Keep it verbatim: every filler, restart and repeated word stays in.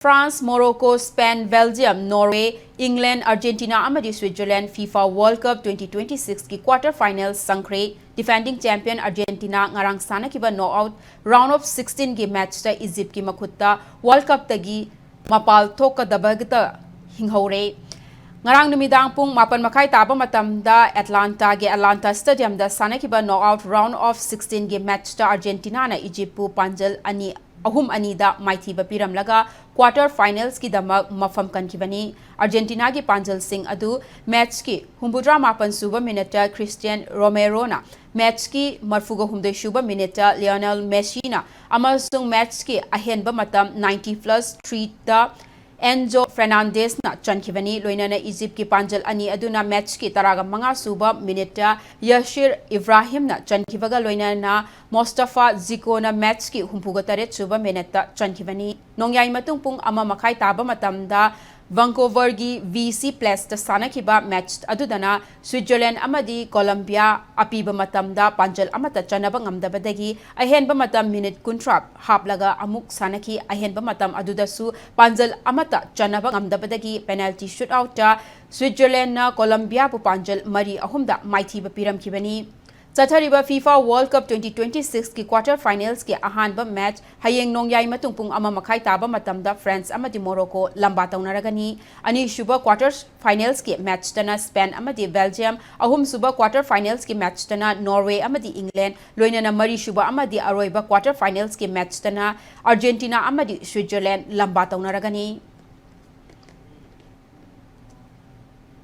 France, Morocco, Spain, Belgium, Norway, England, Argentina ꯑꯃꯗꯤ Switzerland FIFA World Cup twenty twenty-six ꯀꯤ quarter finals ꯆꯪꯈ꯭ꯔꯦ꯫ Defending champion Argentina ꯉꯔꯥꯡ ꯁꯥꯟꯅꯈꯤꯕ knockout round of sixteen ꯒꯤ match ꯇ Egypt ꯀꯤ ꯃꯈꯨꯠꯇ World Cup ꯇꯒꯤ ꯃꯄꯥꯜ ꯊꯣꯛꯀꯗꯕꯒꯇ ꯍꯤꯡꯍꯧꯔꯦ꯫ ꯉꯔꯥꯡ ꯅꯨꯃꯤꯗꯥꯡ ꯄꯨꯡ ꯃꯥꯄꯟ ꯃꯈꯥꯏ ꯇꯥꯕ ꯃꯇꯝꯗ Atlanta ꯒꯤ Atlanta Stadium ꯗ ꯁꯥꯟꯅꯈꯤꯕ knockout round of sixteen ꯒꯤ match ꯇ Argentina ꯅ Egypt ꯄꯨ ꯄꯥꯟꯖꯜ ꯑꯅꯤ, ꯑꯍꯨꯝ ꯑꯅꯤꯗ ꯃꯥꯏꯊꯤꯕ ꯄꯤꯔꯝꯂꯒ quarter finals ꯀꯤꯗꯃꯛ ꯃꯐꯝ ꯀꯟꯈꯤꯕꯅꯤ꯫ Argentina ꯒꯤ ꯄꯥꯟꯖꯜꯁꯤꯡ ꯑꯗꯨ match ꯀꯤ ꯍꯨꯝꯐꯨꯇꯔꯥ ꯃꯥꯄꯟ ꯁꯨꯕ minute ꯇ Christian Romero ꯅ, match ꯀꯤ ꯃꯔꯐꯨꯒ ꯍꯨꯝꯗꯣꯏ ꯁꯨꯕ minute ꯇ Lionel Messi ꯅ, ꯑꯃꯁꯨꯡ match ꯀꯤ ꯑꯍꯦꯟꯕ ꯃꯇꯝ ninety plus three ꯗ Enzo Fernandez ꯅ ꯆꯟꯈꯤꯕꯅꯤ꯫ ꯂꯣꯏꯅꯅ Egypt ꯀꯤ ꯄꯥꯟꯖꯜ ꯑꯅꯤ ꯑꯗꯨꯅ match ꯀꯤ ꯇꯔꯥꯒ ꯃꯉꯥ ꯁꯨꯕ minute ꯇ Yasser Ibrahim ꯅ ꯆꯟꯈꯤꯕꯒ ꯂꯣꯏꯅꯅ Mostafa Dzeko ꯅ match ꯀꯤ ꯍꯨꯝꯐꯨꯒ ꯇꯔꯦꯠ ꯁꯨꯕ minute ꯇ ꯆꯟꯈꯤꯕꯅꯤ꯫ ꯅꯣꯡꯌꯥꯏ ꯃꯇꯨꯡ ꯄꯨꯡ ꯑꯃ ꯃꯈꯥꯏ ꯇꯥꯕ ꯃꯇꯝꯗ Vancouver ꯒꯤ V C Place ꯇ ꯁꯥꯟꯅꯈꯤꯕ match ꯑꯗꯨꯗꯅ Switzerland ꯑꯃꯗꯤ Colombia ꯑꯄꯤꯕ ꯃꯇꯝꯗ ꯄꯥꯟꯖꯜ ꯑꯃꯠꯇ ꯆꯟꯅꯕ ꯉꯝꯗꯕꯗꯒꯤ ꯑꯍꯦꯟꯕ ꯃꯇꯝ minute ꯀꯨꯟꯊ꯭ꯔꯥ ꯍꯥꯞꯂꯒ ꯑꯃꯨꯛ ꯁꯥꯟꯅꯈꯤ꯫ ꯑꯍꯦꯟꯕ ꯃꯇꯝ ꯑꯗꯨꯗꯁꯨ ꯄꯥꯟꯖꯜ ꯑꯃꯠꯇ ꯆꯟꯅꯕ ꯉꯝꯗꯕꯗꯒꯤ penalty shootout ꯇ Switzerland ꯅ Colombia ꯕꯨ ꯄꯥꯟꯖꯜ ꯃꯔꯤ ꯑꯍꯨꯝꯗ ꯃꯥꯏꯊꯤꯕ ꯄꯤꯔꯝꯈꯤꯕꯅꯤ꯫ ꯆꯠꯊꯔꯤꯕ FIFA World Cup twenty twenty-six ꯀꯤ quarter finals ꯀꯤ ꯑꯍꯥꯟꯕ match ꯍꯌꯦꯡ ꯅꯣꯡꯌꯥꯏ ꯃꯇꯨꯡ ꯄꯨꯡ ꯑꯃ ꯃꯈꯥꯏ ꯇꯥꯕ ꯃꯇꯝꯗ France ꯑꯃꯗꯤ Morocco ꯂꯝꯕꯥ ꯇꯧꯅꯔꯒꯅꯤ꯫ ꯑꯅꯤꯁꯨꯕ quarter finals ꯀꯤ match ꯇꯅ Spain ꯑꯃꯗꯤ Belgium, ꯑꯍꯨꯝꯁꯨꯕ quarter finals ꯀꯤ match ꯇꯅ Norway ꯑꯃꯗꯤ England, ꯂꯣꯏꯅꯅ ꯃꯔꯤꯁꯨꯕ ꯑꯃꯗꯤ ꯑꯔꯣꯏꯕ quarter finals ꯀꯤ match ꯇꯅ Argentina ꯑꯃꯗꯤ Switzerland ꯂꯝꯕꯥ ꯇꯧꯅꯔꯒꯅꯤ꯫